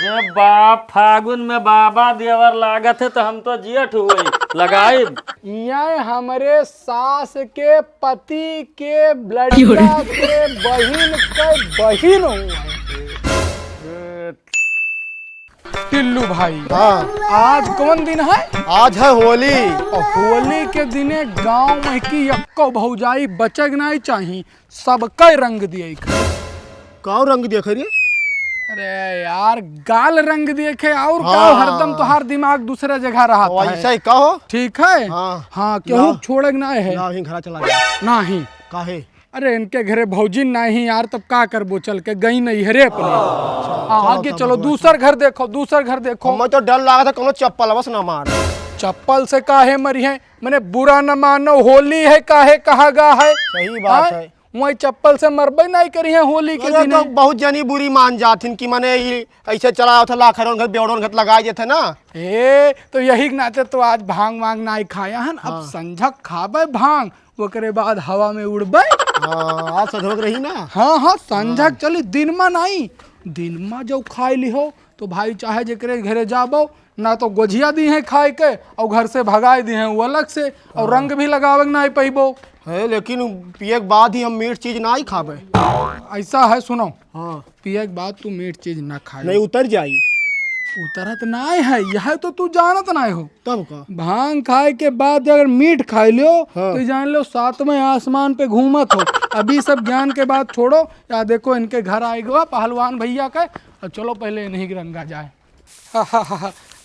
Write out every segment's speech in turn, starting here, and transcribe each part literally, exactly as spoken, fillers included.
ए बाप, फागुन में बाबा देवर लागत है तो हम तो जेठ हुई लगाई। यहाँ हमरे सास के पति के लड़का के बहिन के बहिन हुआ है। टिल्लू भाई, हाँ। आज कौन दिन है? आज है होली। और होली के दिने गांव में की यक्को भौजाई बचक नहीं चाही, सबके रंग दिए। काऊ रंग दिए खरी? अरे यार, गाल रंग दिए खे और हाँ। काऊ, हरदम तोहार दिमाग दूसरे जगह रहत है। ऐसा ही कहो। ठीक है? हाँ। हाँ, केहू छोड़क ना है। ना ही घरा चला गया। ना ही। काहे? अरे, इनके घरे भौजी नहीं यार, तब का करबो, चल के गई नहीं है रे अपने। अच्छा, हाँ, चलो, आगे तब चलो, दूसर घर देखो, दूसर घर देखो। हमें तो डर लगा था, कोनो चप्पल बस ना मार। चप्पल से काहे मरी है? मने बुरा न मानो, होली है, काहे कहा गा है? सही बात हाँ? है। वही चप्पल से मरबे नहीं करी है होली के अरे, दिन तो है। बहुत जनी बुरी मान जाथिन कि मने ई ऐसे चला आवत ला, खरोन घर, बेवड़ोन घर लगाई देते ना। ए, तो यही के नाते तो आज भांग वांग नहीं खाया हन। अब हाँ। संझक खाबे भांग, ओकरे बाद हवा में उड़बे। हाँ, आज सधवक रही ना। हाँ, हाँ, संझक हाँ। चली, दिन मा नहीं। दिन मा जब खाए ली हो, तो भाई चाहे जेकरे घरे जाबो, ना तो गोझिया दी है खाए के, और घर से भगाए दी है वो अलग से, और हाँ। रंग भी लगावे के नहीं पैबो। है, लेकिन पिए के बाद ही हम मीठ चीज ना ही खाबे। ऐसा है, सुनो। हाँ। पिए के बाद तू मीठ चीज ना खाए। नहीं, उतर जाई। उतरत ना है, यह तो तू जानत ना हो। तब का? भांग खाए के बाद अगर मीठ खाए लियो, हाँ। तो जान लो सातवें आसमान पे घूमत हो। अभी सब ज्ञान के बात छोड़ो, या देखो इनके घर आए गवा पहलवान भैया के, और चलो पहले इन्हीं के रंगा जाए।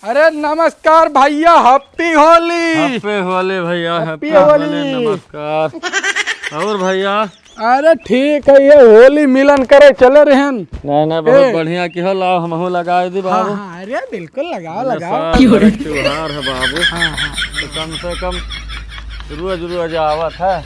अरे नमस्कार भैया, happy होली। Happy होली भैया, happy happy होली। होली, नमस्कार। और भैया? अरे ठीक है, ये होली मिलन करे चले रहन। नहीं, नहीं, बहुत ए। बढ़िया की हो, लाओ हमहू लगाए दी हाँ, बाबू। हाँ, अरे बिल्कुल लगाओ, अरे लगाओ। साल भर के त्योहार है बाबू। हाँ, हाँ। तो कम से कम रोज रोज आवत है।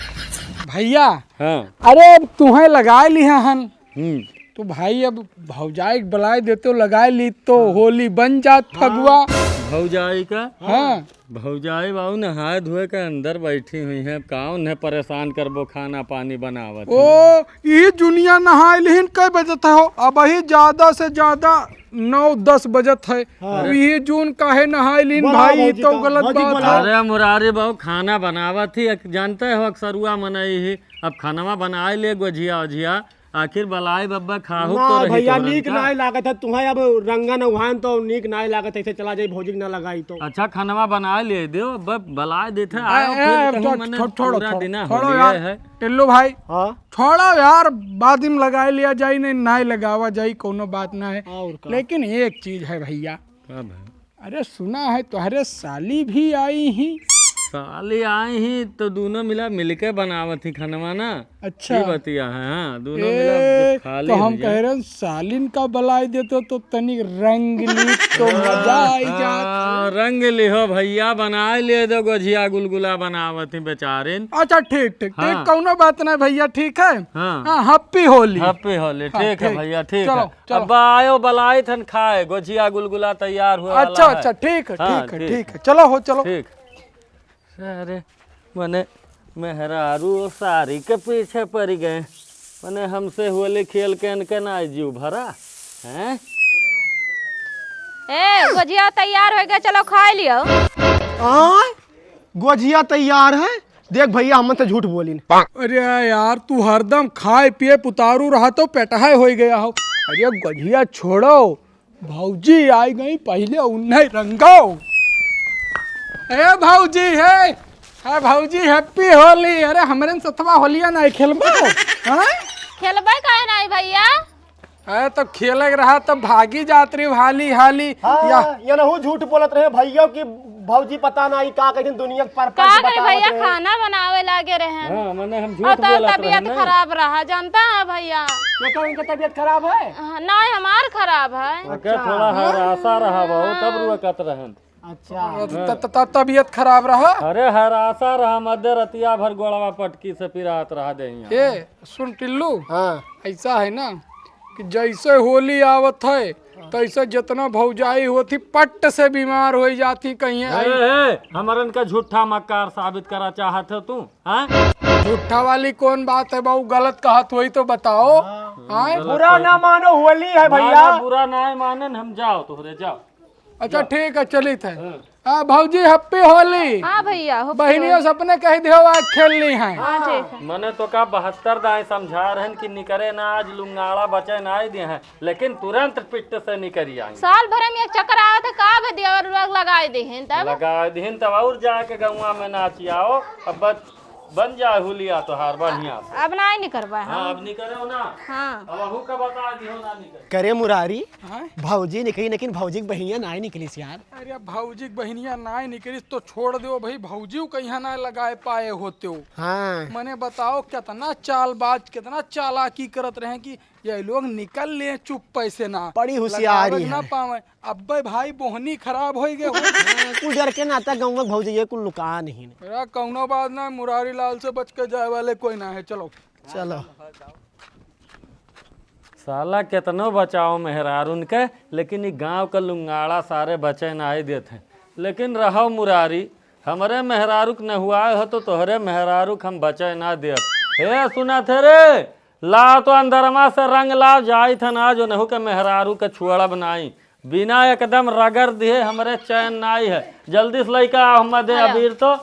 भैया, हाँ। अरे अब तुम्हें लगाए लिहा हन। हम्म। तो भाई अब भौजाई के बुलाए देते हो, लगाए ली तो हाँ। होली बन जात हाँ। फगुआ। भौजाई का? हाँ। भौजाई बाबू नहाए धोए के अंदर बैठी हुई हैं, अब का उन्हें परेशान करबो, खाना पानी बनावत ओ, हैं। ई जुनिया नहाए लिहिन कै बजत हो? अब ही ज्यादा से ज्यादा नौ दस बजत है। हाँ। तो ई जून काहे नहाए लिहिन बनाओ भाई, ई भौजी तो का, गलत भौजी बात बनाओ। है। अरे मुरारी बाबू खाना बनावत ही, अक-, जानते हो अक्सरुआ मनई ही, अब खानवा बनाए ले गोझिया ओझिया, आखिर बलाई बब्बा खाहू ना तो रही भैया, तोहरन नीक का? नाय लागत है, तुम्हें अब रंगन उहान तो नीक नाय लागत है, ऐसे चला जाई भौजी के ना लगाई तो। अच्छा, खनवा बनाए ले देव, अब बलाए देत है, ए, आयो ए, फिर कहूँ छो-, मने छो-, छोड़ो, पूरा छोड़ो, दिना छोड़ो होलिये यार, है। टिल्लू भाई, हाँ? छोड़ो यार, बाद में लगाए लिया जाई, नहीं, नाय लगावा जाई, कोनो बात ना है। और का? लेकिन एक चीज है भैया, का भाई? अरे सुना है तोहरे साली भी आई ही। साली आई ही तो दोनों मिला मिलके बनावत ही खनवा ना। अच्छा। ई बतिया है, हाँ, दोनों मिला ए, खाली तो हम भैया। कह रहे हैं सालिन का बलाई देते तो तनिक रंग ली तो मजा आई जात। हाँ, रंग लिहो भैया, बनाए ले दो गोझिया गुलगुला बनावत ही बेचारिन। अच्छा ठीक, ठीक, ठीक, हाँ। कौनो बात ना भैया, ठीक है। हाँ। हाँ, happy होली। Happy होली, हाँ, ठीक है ठीक। भैया, ठीक चलो। है। चलो। अब आयो बलाई थन खाए, गोझिया गुलगुला तैयार हुए अच्छा, वाला है। अच्छा, ठीक है, हाँ, ठीक है, ठीक ठीक है। है। चलो हो, चलो। ठीक। अरे, मने मेहरारू सारी के पीछे पड़ गए। मने हमसे होली खेल के इनके ना जीव भरा, हैं? ए, गोझिया तैयार हो गया, चलो खाए लियो। आय? गोझिया तैयार है? देख भैया, हमन से झूठ बोलिन। अरे यार, तू हरदम खाए पिए पुतारू रहा तो पेटहाय होई गया हो। अरे गोझिया छोड़ो, भौजी आई गई, पहले उन्हें रंगाओ। ए भौजी, हे, हे भौजी, happy होली। अरे हमरे सथवा होलिया नहीं खेलबो? हाँ? खेलबे काहे नहीं भैया? अरे, तब खेले के रहा, तब भागी जात रही हाली हाली। हाँ, या ये नहु झूठ बोलत रहे भैया कि भौजी पता नहीं का कह दिन दुनिया के परपंच का करे बतावत भैया, रहे। खाना बनावे लागे रहे। हाँ, मने हम झूठ और तो बोलत रहे तबीयत ना। खराब रहा, जानता है भैया। ये कौन का तबीयत खराब है? हाँ, नहीं, हमार खराब है। ओके, अच्छा। थोड़ा हाँ। हरासा रहा बहु, तब हाँ। रुआ कत रहन। अच्छा। त-, त-, त-, तबीयत खराब रहा? अरे, हरासा रहा, मध्य रतिया भर गोड़वा पटकी से पिरात रहा देहिया। ए, सुन टिल्लू, हाँ। ऐसा है ना कि जैसे होली आवत है, हाँ। तैसे जितना भौजाई होती, पट्ट से बीमार हो जाती, कहीं ए, आई। ए, हमरन का झूठा मक्कार साबित करा चाहत हो तू, हाँ? झूठा वाली कौन बात है बाबू, गलत कहत होई तो बताओ। हाँ। आय? बुरा ना मानो, होली है ना, भैया। ना, बुरा ना मानन, हम जाओ तोहरे, जाओ। अच्छा, जाओ। ठीक है, चलित है। हाँ। आ, भौजी, happy होली। हाँ भैया, happy बहिनियों होली। से अपने कह दियो, आज खेल ली हैं। हाँ, ठीक है। मने तो का बहत्तर दाएं समझा रहन कि निकरे ना, आज लुंगाड़ा बचे ना दे हैं, लेकिन तुरंत पिट्ट से निकरी आई। साल भर में एक चक्कर आवत है, का बे देवर लोग लगाए दे हैं तब? लगाए दे हैं तब और जाके गौवा में नाची आओ। अब बस बन जाए हुलिया तोहार बढ़िया से। अब नाई निकरबा हाँ, हम। अब निकरो ना। हाँ। अब अहू का बता दियो ना निकर। करे मुरारी, हाँ? भौजी निकली, लेकिन भौजी के बहिनिया नाई निकलिस यार। अरे, अब भौजी के बहिनिया नाई निकलिस तो छोड़ दो भाई, भौजी कहिया ना लगाए पाए होते हो। हाँ। मने बताओ, कितना चालबाज, कितना चालाकी करत रहे कि ये लोग निकल ले चुप्पे से ना। बड़ी होशियारी लगावे ना है। पावे। अब्बे भाई, बोहनी खराब होई गए हो। हाँ, कुल डर के नाता गाँव में भौजी ये कुल लुका नहीं। अरे, कौनो बात ना, मुरारी लाल से बच के जाए वाले कोई ना है। चलो। चलो। साला केतनो बचाओ मेहरारून के, लेकिन ई गांव के लुंगाड़ा सारे बचे नाई देत हैं। लेकिन रहो मुरारी, हमरे मेहरारू के नहुआए हो तो तोहरे मेहरारू के हम बचे ना देब। हे सुना थे रे, लाओ तो अंदरमा से रंग लाओ, जाई थन आज ओनहू के मेहरारू के छुअड़ब नाई। बिना एकदम रगड़ दिए हमरे चैन नाई है। जल्दी से लइका आओ, हम्मा दे अरे। अबीर तो।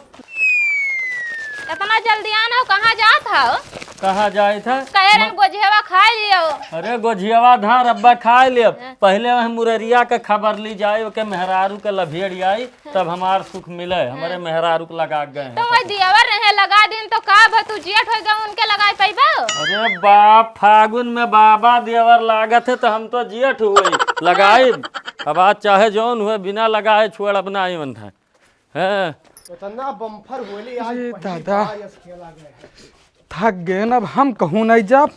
इतना जल्दी आना हो, कहाँ जात हो? कहाँ जाई था? कहे रहन म- गोझियावा खाए लियो। अरे गोझियावा धार अब्बा खाए लियो। हाँ। पहले वह मुररिया के खबर ली जाए, ओके मेहरारू के लभेड़ आई। तब हमार सुख मिले, हमरे हाँ। मेहरारू के लगा गए हैं तो वही सब। दियावर रहे लगा दिन तो का भ-, तू जेठ हो गए उनके लगाए पैबा? अरे बाप, फागुन में बाबा दियावर लागत है तो हम तो जेठ हुई लगाई। अब आज चाहे जौन हुए बिना लगाए छोड़ अपना आई मन था। हैं? इतना बम्फर होली आज अरे पहली दादा। बार यस खेला गया है। थक गए न, अब हम कहूँ नहीं जाब।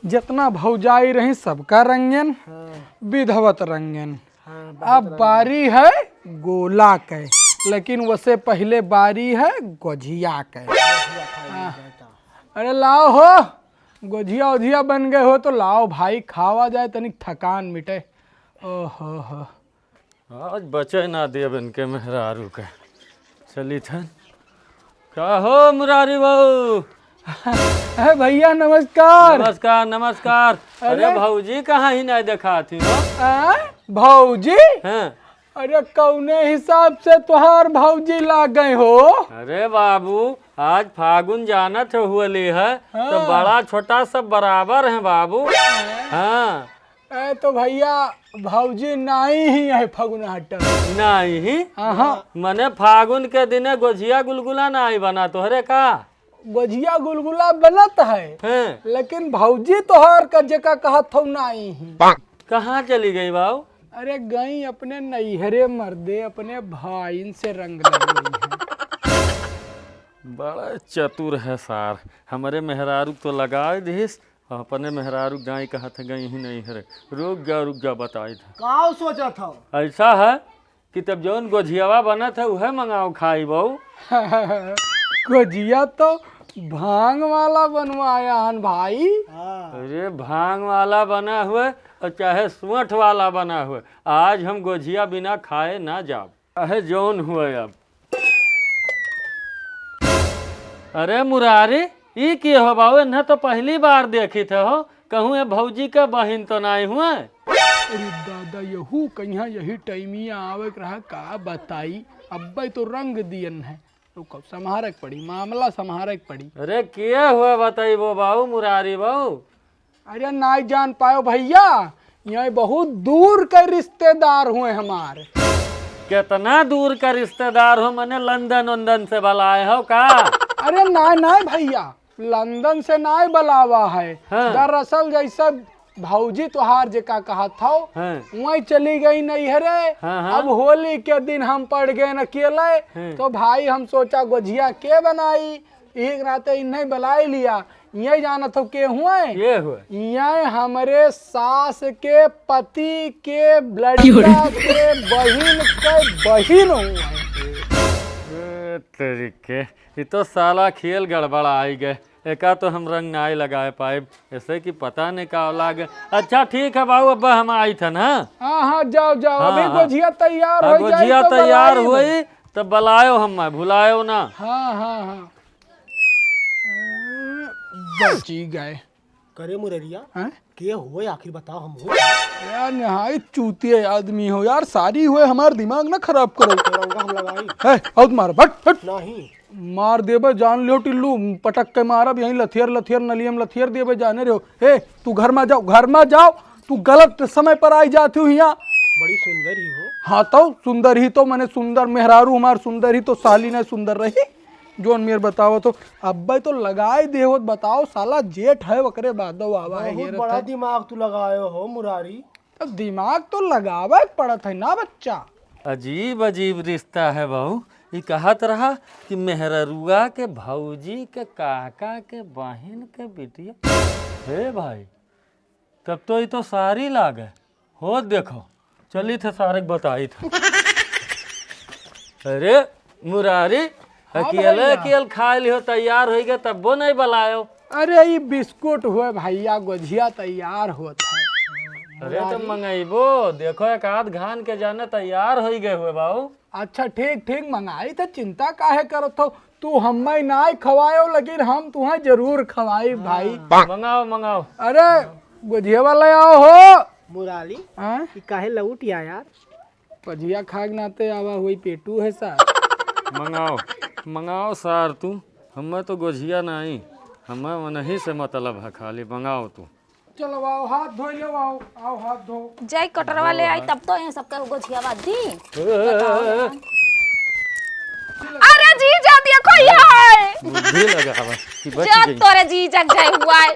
जितना भौजाई रही सबका रंगेन, हाँ। विधवत रंगेन। हाँ, बहुत अब रंगेन। बारी है गोला के, लेकिन वसे पहले बारी है गोझिया के। गोझिया खाई हाँ। जाता। अरे लाओ हो, गोझिया ओझिया बन गए हो तो लाओ भाई, खावा जाए, तनिक थकान मिटे। ओहो हो। आज बचे ना देब इनके मेहरारू के। चली थन। का हो मुरारी बाबू? अरे भैया नमस्कार। नमस्कार, नमस्कार। अरे अरे। भौजी कहाँ ही नहीं देखात ही हो? आ? भौजी? हाँ। अरे कौने हिसाब से तोहार भौजी लाग गए हो? अरे बाबू, आज फागुन जानत हो हुअली है, तो हाँ। बड़ा छोटा सब बराबर है बाबू। हाँ। ए तो भैया, भौजी नाई ही है फगुना हटल। नाई ही? हाँ, हाँ। मने फागुन के दिने गोझिया गुलगुला नाई बना तोहरे का? गोझिया गुलगुला बनत है, हैं। लेकिन भौजी तोहार का जेका कहत हौ नाई ही। कहाँ चली गई बाऊ? अरे गई अपने नैहरे मर्दे, अपने भाईन से रंग लगई है। बड़ा चतुर है सार, हमरे मेहरारू तो लगाए दिहिस, अपने मेहरारू गाय कहत है गई ही नहीं हरे। रुक जा, रुक जा, बताई था। काव सोचत हौ? ऐसा है कि तब जौन गोझियावा बनत है, उहे मंगाओ खाई बहू। गोझिया तो भांग वाला बनवाया हन भाई। हाँ। अरे, भांग वाला बना हुए और चाहे सोंठ वाला बना हुए, आज हम गोझिया बिना खाए ना जाब। चाहे जौन हुए अब। अरे मुरारी, ई के हो बाबू? इन्हें तो पहली बार देखी थे हो। कहूँ ए भौजी के बहिन तो नाई हुए? अरे दादा, यहू कहिया यही टाइमिया आवे के रहा, का बताई, अब्बे तो रंग दियन है। रुको, संभारे के पड़ी, मामला संभारे के पड़ी। अरे के हुए बताई वो बाबू, मुरारी बाबू? अरे नाई जान पायो भैया, यहाँ बहुत दूर के रिश्तेदार हुए हमार। कितना दूर का रिश्तेदार हो, मने लंदन उंदन से बुलाए हो का? अरे नाई, नाई भैया, लंदन से नाई बुलावा है। हाँ। दरअसल जैसे भौजी तोहार जेका कहत हौ, हाँ। वहीं चली गई नैहरे। हाँ, हाँ। अब होली के दिन हम पड़ गए न अकेले, हाँ। तो भाई हम सोचा गोझिया के बनाई, एक नाते इन्हें बुलाई लिया। ये जानत हो के हुए? ये हुए। ये हमरे सास के पति के लड़का के बहिन के बहिन हुए। ए, तेरी के, ये तो साला खेल गड़बड़ आई गए। एका तो हम रंग नाई लगाए पाइब, ऐसे कि पता नहीं का लागे। अच्छा ठीक है बाबू, अब हम आई थन, हाँ? हाँ, हाँ, जाओ, जाओ, हाँ, अभी हाँ। गोझिया तैयार हाँ, हो जाई गोझिया तो तैयार बुलाई। हुई, तब बुलायो हम, मैं भुलायो ना। हाँ, हाँ, हाँ। बची गए। करे मुररिया, हैं? के होए आखिर बताओ हम हो? यार, निहायत चूतिया आदमी हो यार, सारी होए हमार दिमाग ना खराब करो। रंगा हम लगाई। है, औद मार, हट, हट। नहीं। मार देबे, जान लियो टिल्लू, पटक के मारब, यहीं लथियर, लथियर, नलियम लथियर देबे, जाने रहो। ए, तू घर मा जाओ, घर मा जाओ, तू गलत समय पर आई जाती हो यहाँ। बड़ी सुंदर ही हो। हाँ तो, सुंदर ही तो, मने सुंदर मेहरारू हमार सुंदर ही तो साली ने सुंदर रही। जोन मेर बतावत हो, अब्बे तो लगाए दे होत, बताओ साला जेठ है, ओकरे बादो आवा है, बहुत ये बड़ा रहता है। दिमाग तू लगायो हो मुरारी। तब दिमाग तो लगावे के पड़त है ना बच्चा। अजीब अजीब रिश्ता है बहू। ई कहत रहा कि मेहररुआ के भौजी के काका के बहिन के बिटिया। हे भाई, तब तो ई तो सारी लागे। हो देखो, चली थे सारे के बताई थे। अरे मुरारी, हाँ अकेले भैया। अकेल खाए लिहो तैयार होई गए, तब्बो नहीं बलायो। अरे ई बिस्कुट हुए भैया, गोझिया तैयार होत है। अरे तो मुरारी। मंगइबो, देखो एक आध घान के जाने तैयार होई गए हुए बाऊ। अच्छा ठीक ठीक मंगाई थे, चिंता काहे करत हो? तू हमें नाय खवायो, लेकिन हम तुहें जरूर खवाई भाई। मंगाओ, मंगाओ। अरे, गोझिया वाला आओ हो। मुरारी, हाँ? ई काहे लौट या यार? गोझिया खाक नाते आवा हुई पेटू है सार। मंगाओ, मंगाओ सार तू। हमें तो गोझिया नहीं, हमें वनही से मतलब है, खाली मंगाओ तू। चलो आओ, हाथ धो लो, आओ, आओ हाथ धो। जाई कटरवा ले आई, तब तो ये सबके गोझिया बात दी। ए, ए, ए, बताओ ए। ना। अरे जीजा, देखो ये। बुद्धि लगावा कि बच जा गई। तोरे जीजा के जाए हुआ है।